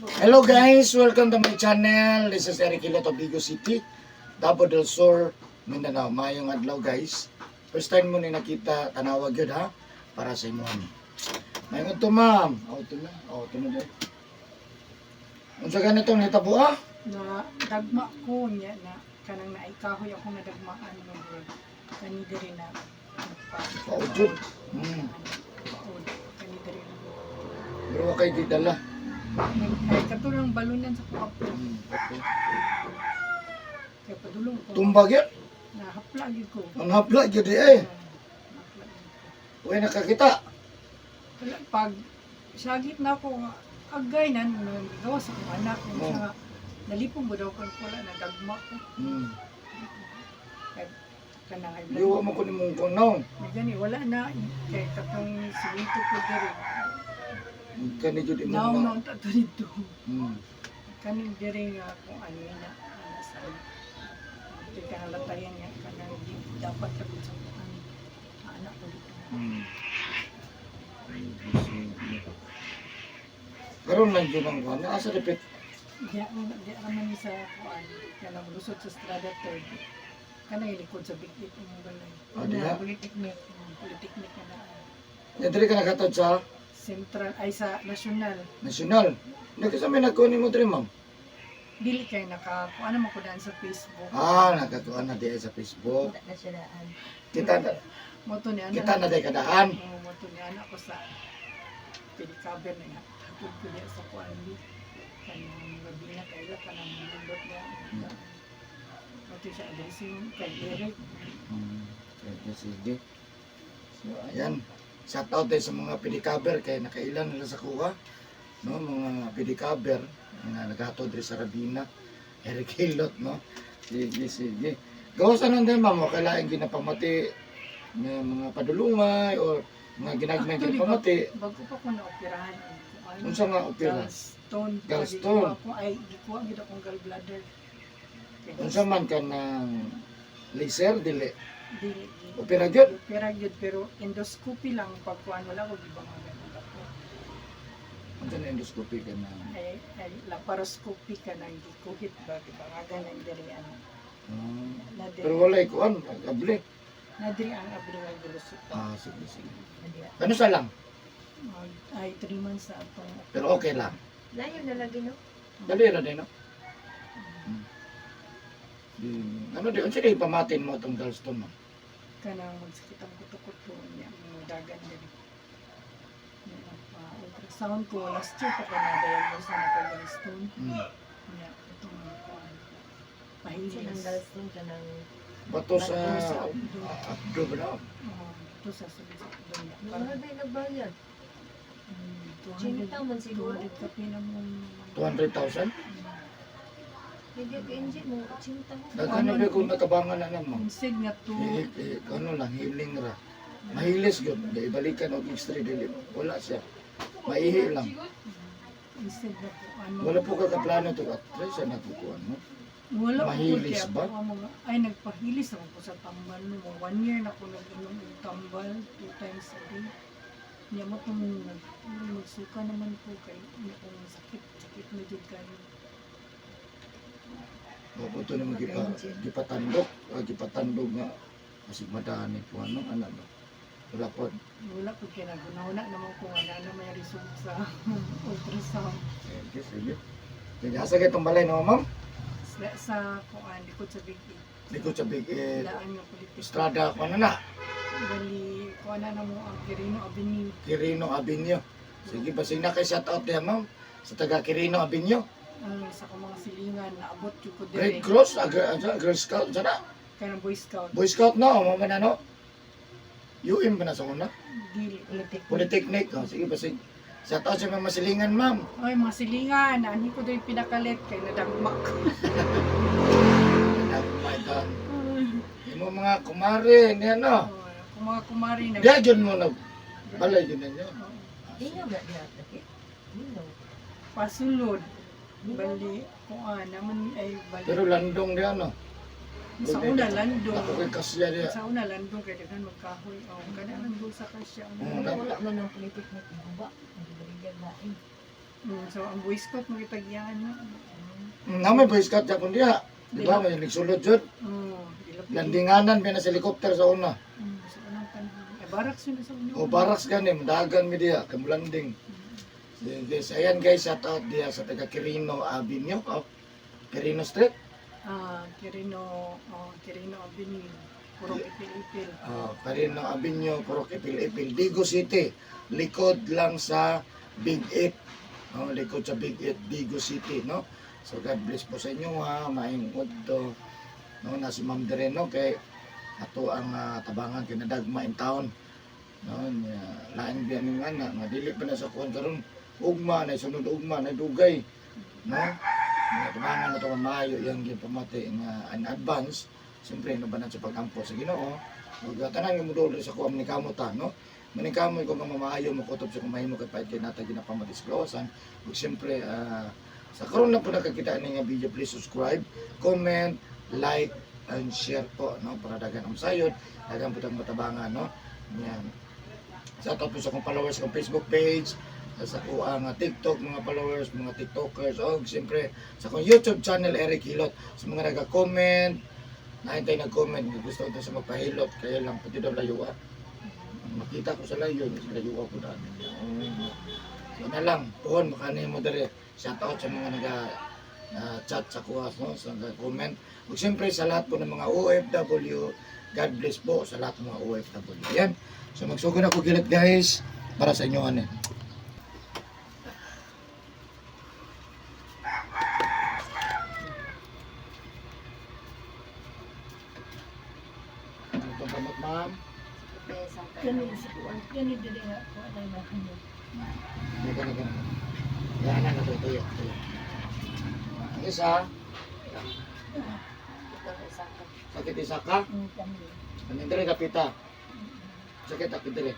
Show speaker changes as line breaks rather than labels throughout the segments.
Hello guys, welcome to my channel. This is Eric Hilot of Digos City, Davao del Sur, Mindanao. Maayong adlaw, guys. First time mo ni nakita, tanawag yun ha, para sa imo ni. Maayong to, ma'am. Oh, to na. Oh, to na dai. Unsa ganitong nitabo ah?
Na dagma ko niya na kanang naikahoy ako nga dagmaan nga bro. Kani diri na nagpa
Paud jud.
Paud kani diri na.
Pero wa kay gidala.
Ay katulong balunan sa kuha po.
Okay.
Kay padulong ko.
Tumbag yun.
Na hapla gyud ko.
Ang hapla gyud eh.
Hapla gyud ko.
Uy, nakakita.
Wala, pag sagit na ako nga, agay na gawas akong anak nga siya nga nalipong mo daw kon wala na dagma ko. Kay kanang ay
Liwa mo ko ni mong kunaw.
May gani wala na kay katong siminto ko diri.
Kani jud imo
Naong
na.
naong ta to dito. Kaning diri nga kung ano na ana sa kay kahalatayan nga kanang di dapat ra gud sa kuan anak ko dito.
Karon lang yun ang kuwan. Asa repeat?
Di raman ni sa kuan kanang lusod sa Strada Third. Kanang likod sa Big Eight ang balay.
Ah, diha?
Polytechnic. Polytechnic na na.
Ya, diri ka nakatod sa
Central ay sa National.
National. Hindi ka sa may nagkunin mo diri, ma'am.
Dili kay naka kuan naman ko daan sa Facebook.
Ah, nagkakuan na di sa Facebook.
Wala na siya daan.
Kita na,
Mo to ni ana.
kita na di kadaan.
Oo, mo to ni ana ko sa pili-cover na nga. Hatod ko diya sa kuan ni. Kanang Rabina kay ila kanang nindot niya. Mo to siya addressing kay Eric.
Sige, sige. So, ayan. Shout out tayo sa mga pedicover kay nakailan nila sa kuha. No, mga pedicover nga naghatod diri sa Rabina. Eric Hilot, no? Sige, sige. Gawasan lang din, ma'am. Okay lang ginapamati nga mga padulungay or mga ginagmay
Actually,
ginapamati.
bago pa ko na operahan ang kuan.
Unsa nga opera?
Gallstone.
Gallstone.
Gikuha ko ay gikuha gid akong gallbladder. Kay
Unsa man ka ng laser dili?
Dili.
Opera gyud?
Opera gyud pero endoscopy lang pagkuan, wala ko gibangagan ang ako.
Unsa na endoscopy ka na?
Ay laparoscopy ka nang gikuhit ba gibangagan ang diri ang
Ah,
na diri,
pero walay kuan, abli.
Na diri ang abli nga gilusot.
Ah, sige, sige.
Hindi.
Ano sa lang?
Ay 3 months sa atong
Pero okay lang.
Layo na lagi, no?
Dali ra din, no? Ano di, unsa kay pamatin mo itong gallstone mo?
Kanang magsakit ang kuto-kuto niya mga dagan diri. Niya, nagpa ultrasound ko last year pa ko na diagnose na naka gallstone. Niya itong mga kuan.
Siya ng
Pahilis.
gallstone ka ng
Bato sa
Bato sa abdo.
Abdo ba na?
Oo, ito sa sulod sa abdo niya.
Mahal ba yung nagbayad?
200
Chinita man siguro.
200 kape na mo.
200,000?
Hindi ka engine mo. Chinita mo.
Daghan na ba kung natabangan na naman?
Instead nga to,
Eh, eh, ano lang, healing ra. Mahilis yun. Di ibalikan og x-ray, dili. Wala siya. Maihi lang.
Instead nga po, ano,
Wala po ka kaplano to. At try siya nakukuha, no?
Wala po
Mahilis
kaya
ba?
po ang mga, ay nagpahilis ako po sa tambal no. Mga 1 year na ko nag-inom og tambal, two times a day. Niya mo itong magsuka naman po kay niya kong sakit, sakit na jud kayo.
Ako ito naman gipatandok. Ah, gipatandok nga. Kasi madani po ano, ano ba? Wala po.
Wala po kaya nagunahuna naman ko nga na may result sa ultrasound.
Sige, sige. Sige, asa kayo itong balay no, ma'am?
Sa kuan, likod sa Big Eight.
Likod sa Big Eight.
Daan nga politik.
Estrada, kung ano na.
Bali, kuan na na mo ang Quirino Avenue.
Quirino Avenue. Sige, basing na kay shout out niya, ma'am. Sa taga Quirino Avenue.
Ang sa akong mga silingan, naabot jud ko
Red
dire.
Cross, Girl Scout, sana.
Kanang Boy Scout.
Boy Scout na, o mama na no. UM ba na sa una?
Dili.
Politik.
Polytechnic. Oh, sige, basing. Shout out sa mga masilingan, ma'am.
Ay, mga silingan, ani ko diri pinakalit kay nadagma ko.
Nagpaitan. Imo mga kumare, niya no.
Oh, kung mga kumari nag
Diya dyan mo nag balay yun ninyo.
Oo.
Ingaw ba diha? Lagi? Ingaw.
Pasulod. Bali, kuan naman ay bali.
Pero landong diya no.
Sa una landong.
Ako kay kasya diya.
Sa una landong kay daghan magkahoy. Oh, kana landong sa kasya.
Oo,
Wala man ang Polytechnic. Guba. Ang gibaligyan lain.
So ang Boy Scout mo gitagyaan na.
Na may Boy Scout Japon diha. Di ba? May nagsulod jud.
Dila.
Landinganan pa na sa helicopter sa una.
Sa unang panahon. Eh, barracks yun sa una.
O barracks gani, dagan mi diha, kay mulanding. Sige, guys, ayan guys, shout out diha sa taga Quirino Avenue, oh. Quirino Street.
Ah, Quirino, oh, Quirino Avenue. Purok Ipil-Ipil.
Oh, Quirino Avenue, Purok Ipil-Ipil, Digo City. Likod lang sa Big 8. No, likod sa Big 8, Digo City, no? So God bless po sa inyo ha, maayong udto. No, na si Ma'am Dere, no, kay ato ang tabangan kay nadagma in town. No, nya, lain biya ning ana nga dili pa na sa kuan karon. Ugma na sunod ugma na dugay. No? Nga tabangan na to maayo yang gipamati nga in advance. Siyempre no ba na sa pagampo sa Ginoo. Ug tanan nga modol sa kuan ni kamo ta, no? Maningkamoy ko nga mamaayo mo kutob sa kumahimo kay pahit kay nata ginapamati sa gawasan. Ug siyempre sa karon lang po nakakita ni nga video, please subscribe, comment, like, and share po, no? Para dagan ang sayod, dagan po tayong matabangan, no? Yan. Shout out po sa akong followers sa akong Facebook page, sa ako ang TikTok, mga followers, mga TikTokers, o siyempre sa akong YouTube channel, Eric Hilot, sa mga nag-comment, naintay nag-comment, gusto ko sa magpahilot, kaya lang, pati daw layo ah. Makita ko sa layo, sa layo ko daan. So na lang, puhon, makani mo dere. Shout out sa mga naga chat sa kuha, no, sa nag-comment. Ug siyempre sa lahat po ng mga OFW, God bless po sa lahat ng mga OFW. Yan. So magsugod ako gilit guys para sa inyo ano. Ano itong gamot, ma'am?
Kani sa kuan, kani dili nga kuan ay mahanyo.
Hindi ka na ganun. Yan na, natutuyo. Tuyo. Ang isa, sakit isa ka.
Kani.
Ang dire kapita. Sakit akit dire.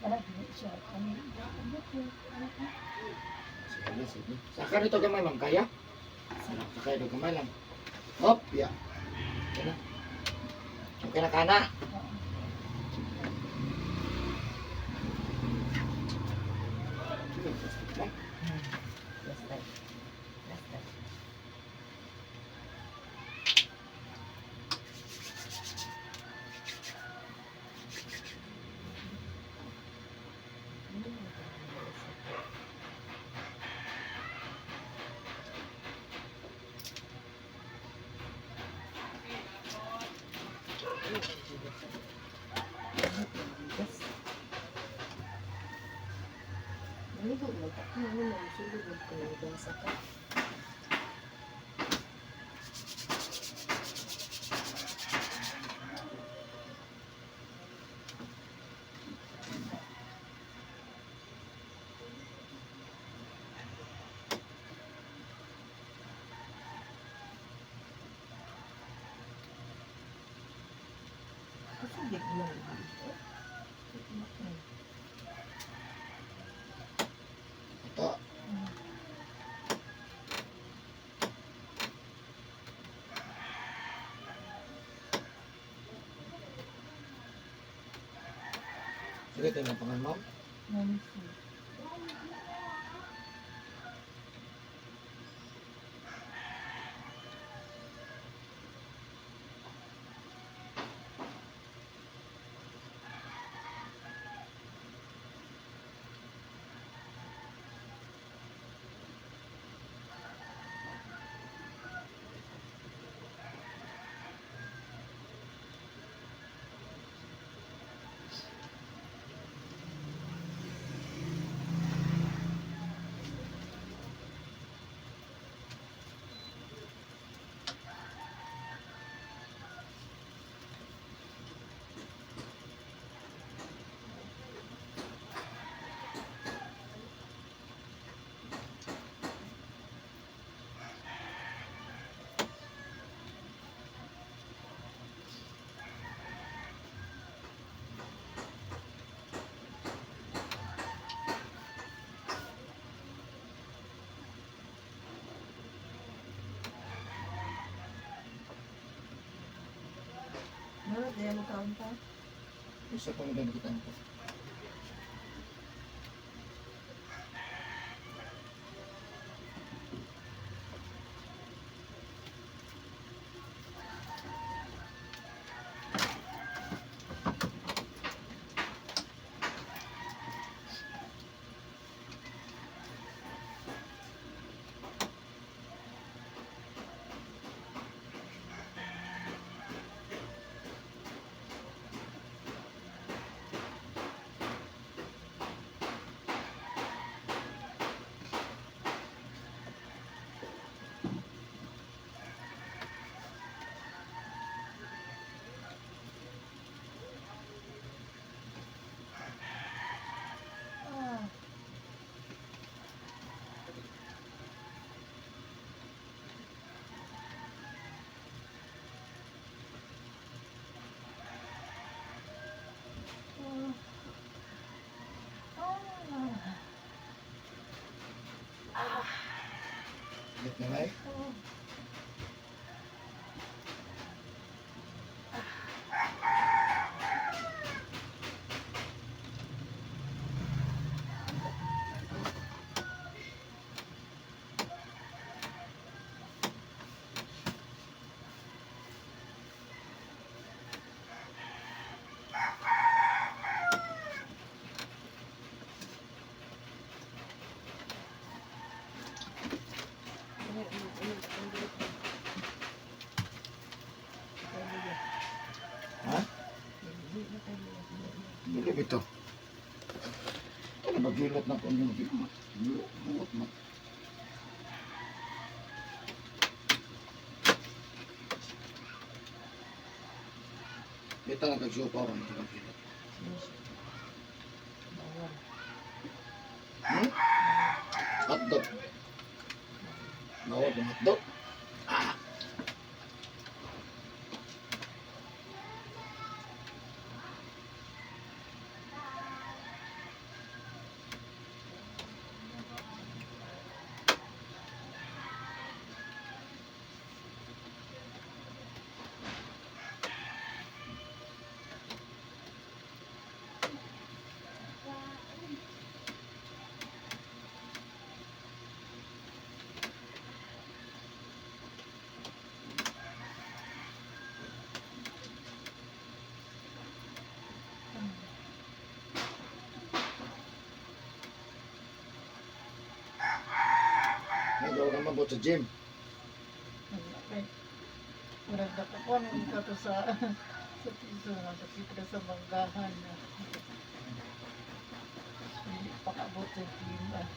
Para dili siya kani. Ano ko?
Sige, sige. Saka nito gamay, ma'am. Kaya? Saka ito gamay lang. Hop, ya. Okay na. Okay na kana.
Maligo mo ta. Ano mo sulod mo kay basa ka. Kasi di ko lang.
Ito. Sige, tingnan pa nga, ma'am.
Nancy.
Meron din mo kaon pa.
Isa pa mo kita ko. Sakit na may?
Oo.
Ha? Dili bitaw. Ito na bagilot na kung yung buot mo. Ito na kagsupa ko ito bagilot.
Bawal.
Hmm? Hotdog. Bawal ng hotdog. Ah! Nagawa ka mabot sa gym.
Okay. Murag nakakuha naman ka to sa sa piso nga sakit ka sa manggahan na. Hindi pa kaabot sa gym ah.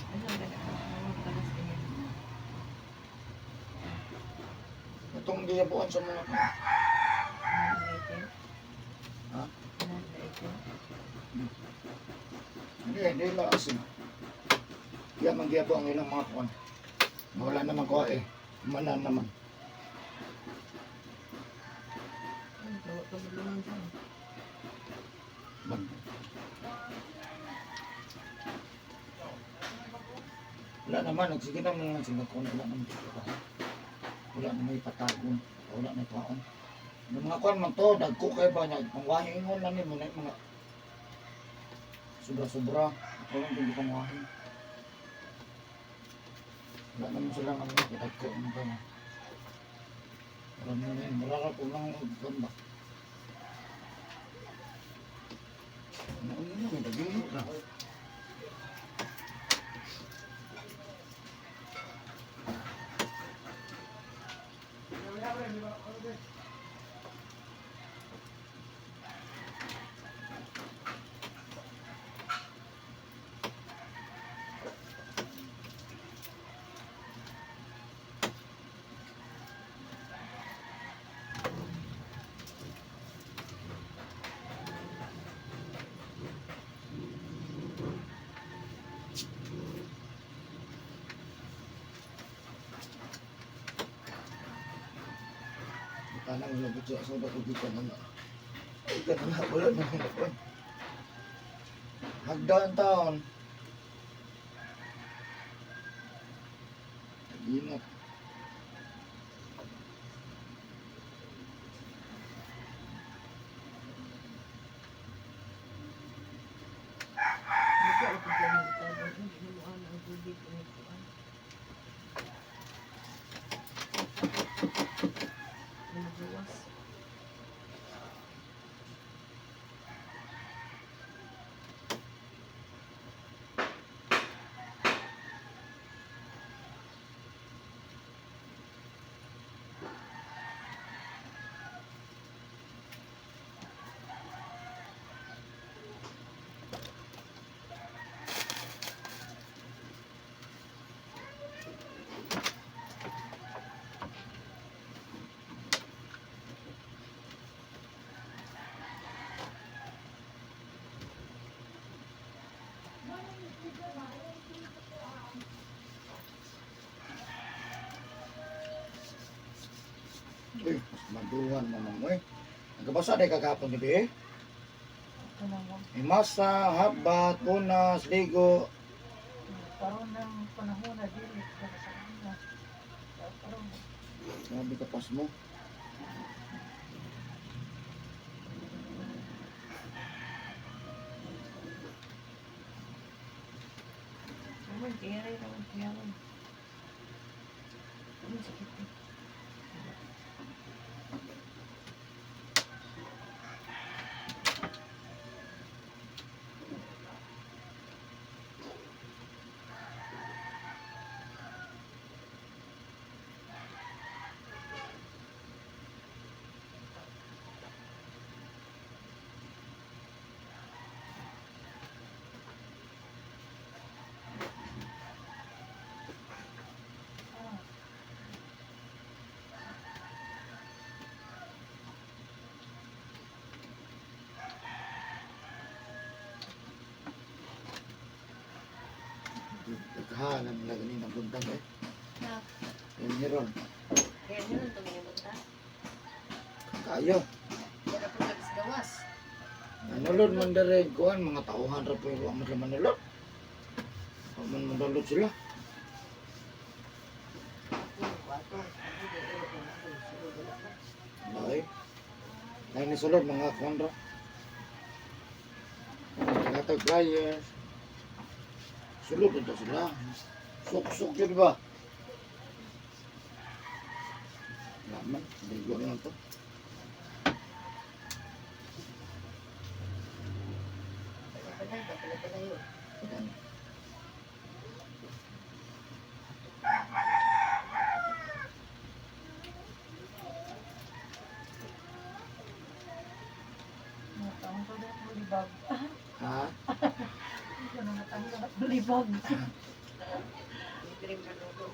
Ano ang ganun? Ano ang tagas niya?
Itong giyabuan sa mga
Ano ang item?
Ha?
Ano ang item?
Hindi, hindi lang asin. Kaya manggiyabo ang ilang mga kuwan. Wala naman kuha eh. Manan naman.
Ay, gawa pa magluman siya.
Mag Wala naman, nagsige naman lang sila kung wala naman dito ka. Wala na may patagon, wala na kaon. Yung mga kuan man to, dagko kay ba niya, pangwahingon lang ni mo na yung mga sobra-sobra. Ako lang hindi pangwahin. Wala naman sila ng ano, dagko naman kayo. Wala na yun, wala ra po lang og kuan ba. Ano ano na, dagko na. Tanang wala ko sa soda ko gikan na. Ay ganun na wala na ako. Hagdan taon. Ingat.
Hindi ko alam kung ano yung Hindi mo ang tubig. Ang kuan. Ang gawas.
Uy, mas maduhan naman oy. Nagabasa day kagapon ni be.
Ito na mo.
Himasa, habat, punas, ligo.
Karon ng panahon na dili para sa una. Karon
Grabe ka pas mo.
Naman, kaya rin naman, kaya man. Ano sakit eh.
ah,
Naghahanan nila ganina buntag eh.
Na,
Yan hiron.
kaya nyo lang itong punta.
Kayo.
Wala po sa gawas.
Manulod man dere kuan mga tauhan ra po wa man sila manulod. Wa man manulod sila.
Yung kwarto. Ano, di, eh, wala ko, sulod, wala ko.
Ay. Ay ni sulod mga kuan ra. Gatag flyers. Sulod na sila. Sok-sok yun ba? Wala man. Ligo na lang to.
Palay, palay, palay, yun.
Ayan.
Natanggal na ako libag.
Ha?
Hindi ko na natanggal ako libag.
Libre maluto.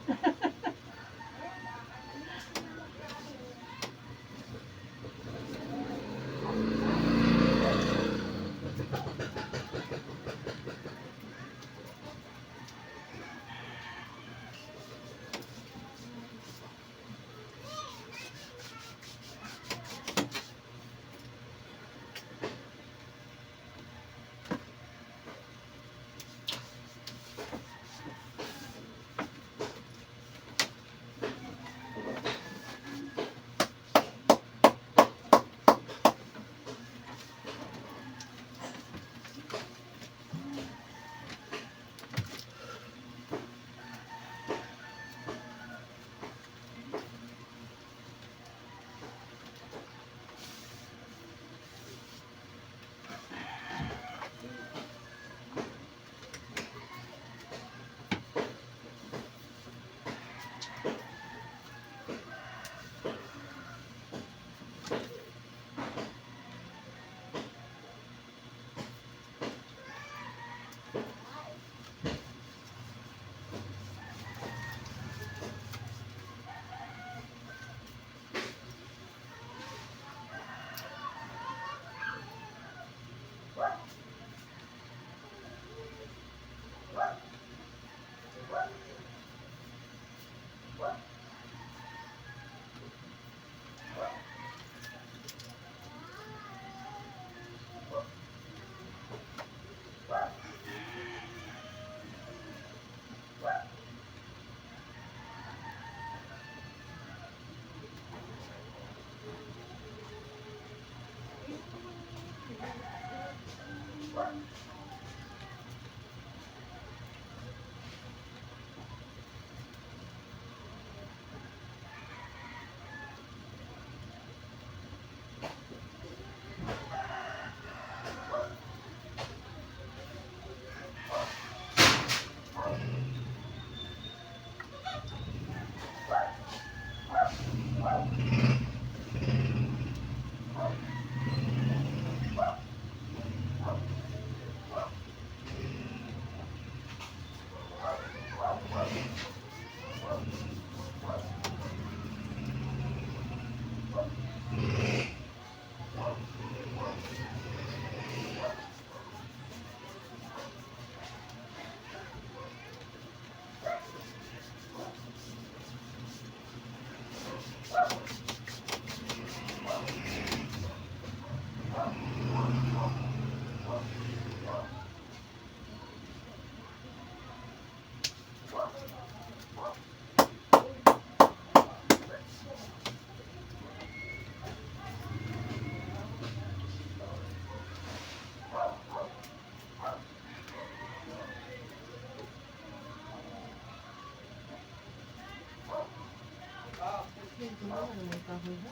Ano naman kahoy ha?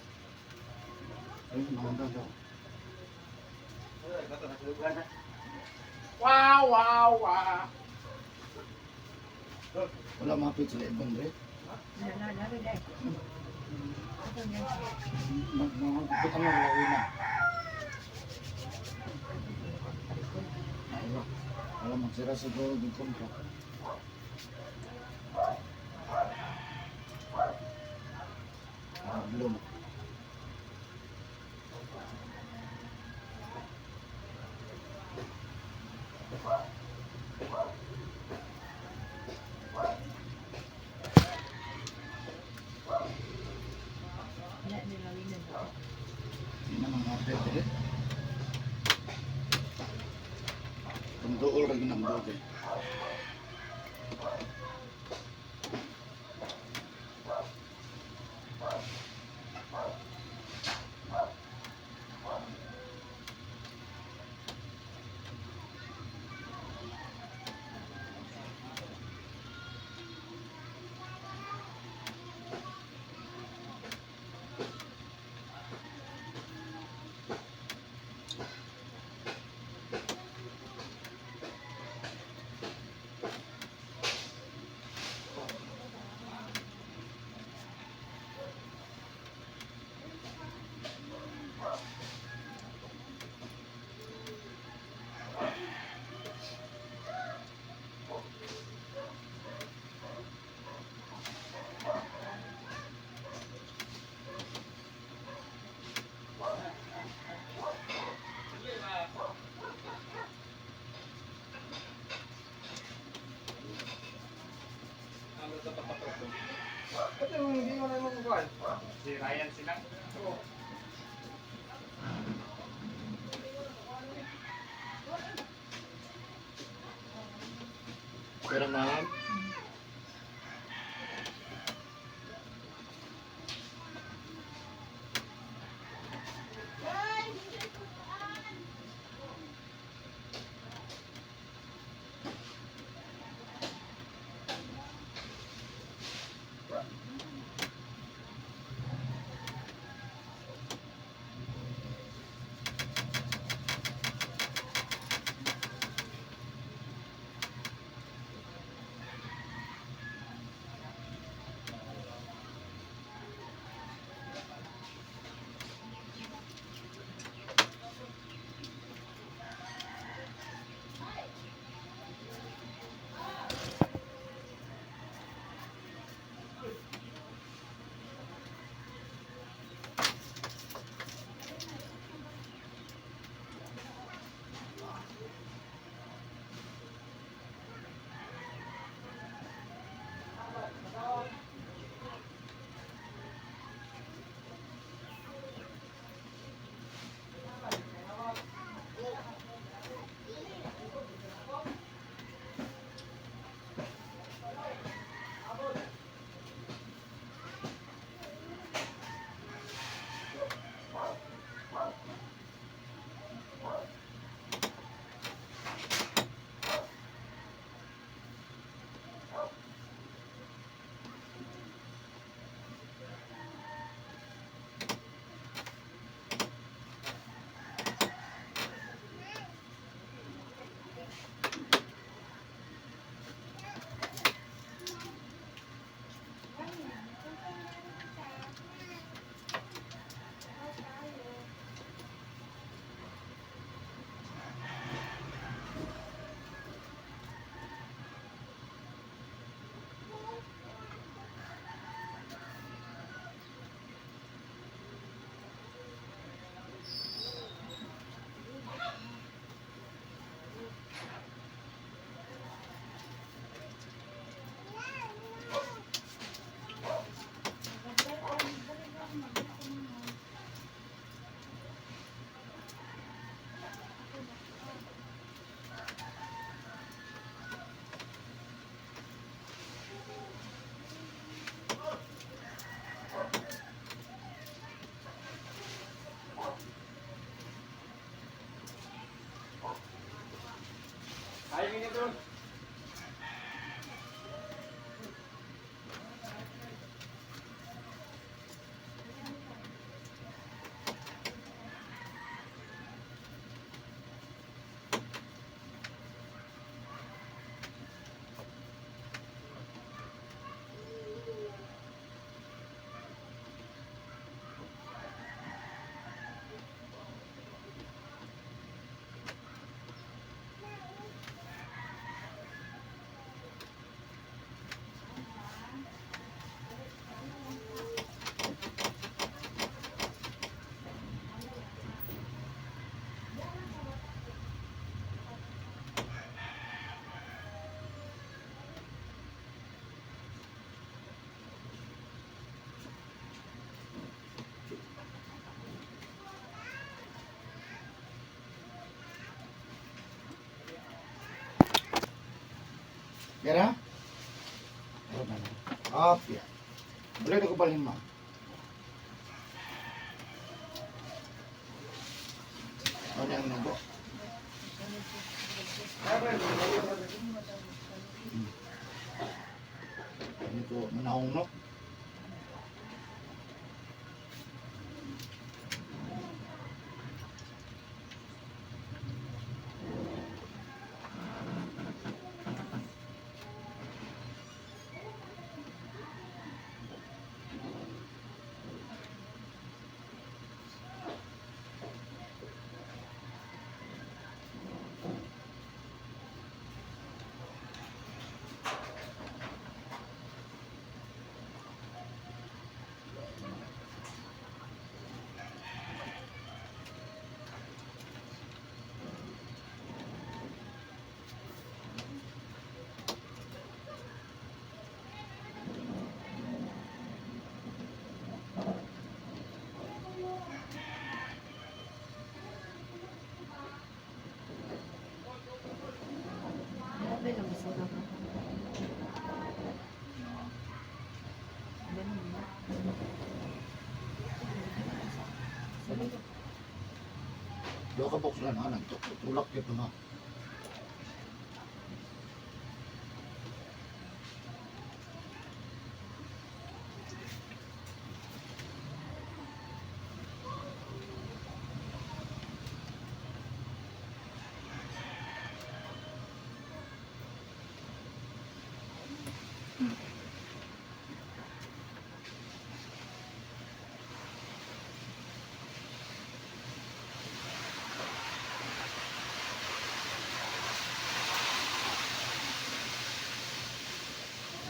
Ay, maganda daw.
Wow, wow, wow.
Wala mapit sila ibang dre.
Na na na na.
Magpita mo wala na. Ay, wala. Wala magsira siguro ng contract. Ah, bloom.
Wala nilawin na ba?
Hindi na mga pwede. Kung dool rin ang bugay.
Ba't yung hindi mo naman kukuhan? Si Ryan sila. Oo.
Pero ma'am, Kira? Ano na? Apya. Boleh na ko balhin, ma'am. Ano ang nago? Ano ko manahong no?
Grabe lang basura ka. Ganun ba?
Duha ka box lang, ah, nagtulak yun na.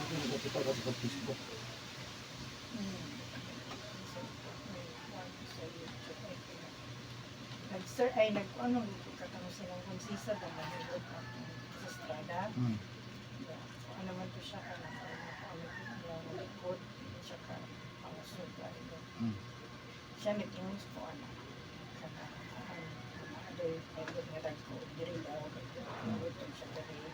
Ako nagkakita ka sa Facebook.
Nag-sir, ay nag, ano, katang silang konsisa ba, manilod ako sa strada. Yeah. Ano man to siya, ano, ano, ano, ano, likod, siya ka, pausog, ano. Siya nag-ingon ko, ano, kana, ano, adoy, pagod nga dagko, diri daw, gutom siya diri.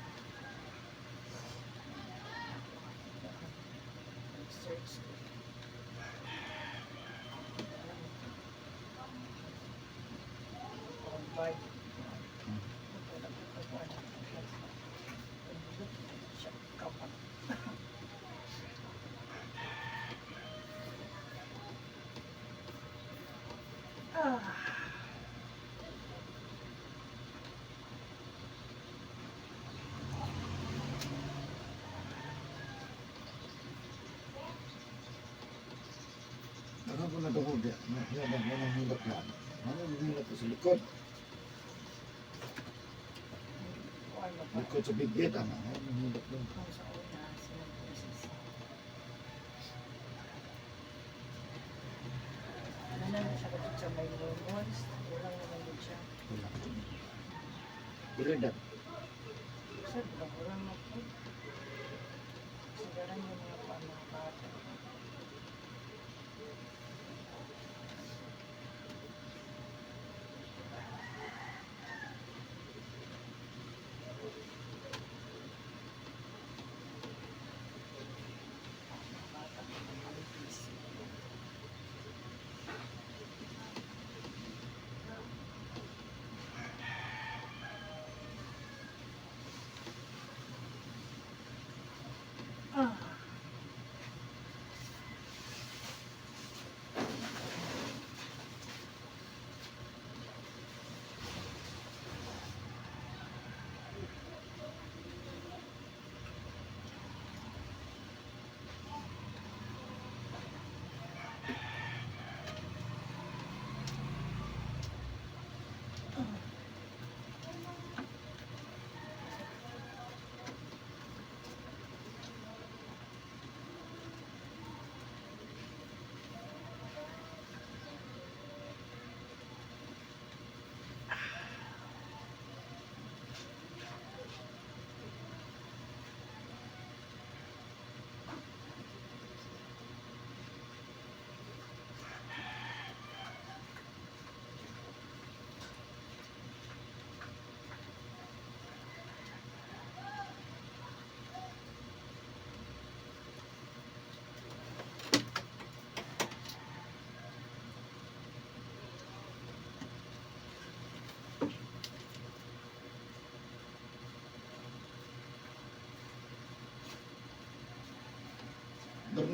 Nag-search ko. Provide. Siya, kapag. Ah.
Ako ko natungod ya. Yan ang yan ang hilot yan. Ano ang hilot ko sa likod?
Ano pa?
Likod sa bigit, ano? Ano ang hilot doon?
Kung sa una, silang prinsesa. Ano na siya kapit sa may hormones, kulang naman din siya.
Wala. Wala.
Sir, kulang na po. Sigaran yung mga pa mga bata. Mga bata, mga busy. Ah.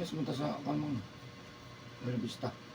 Pares man ta sa kanang Buena Vista.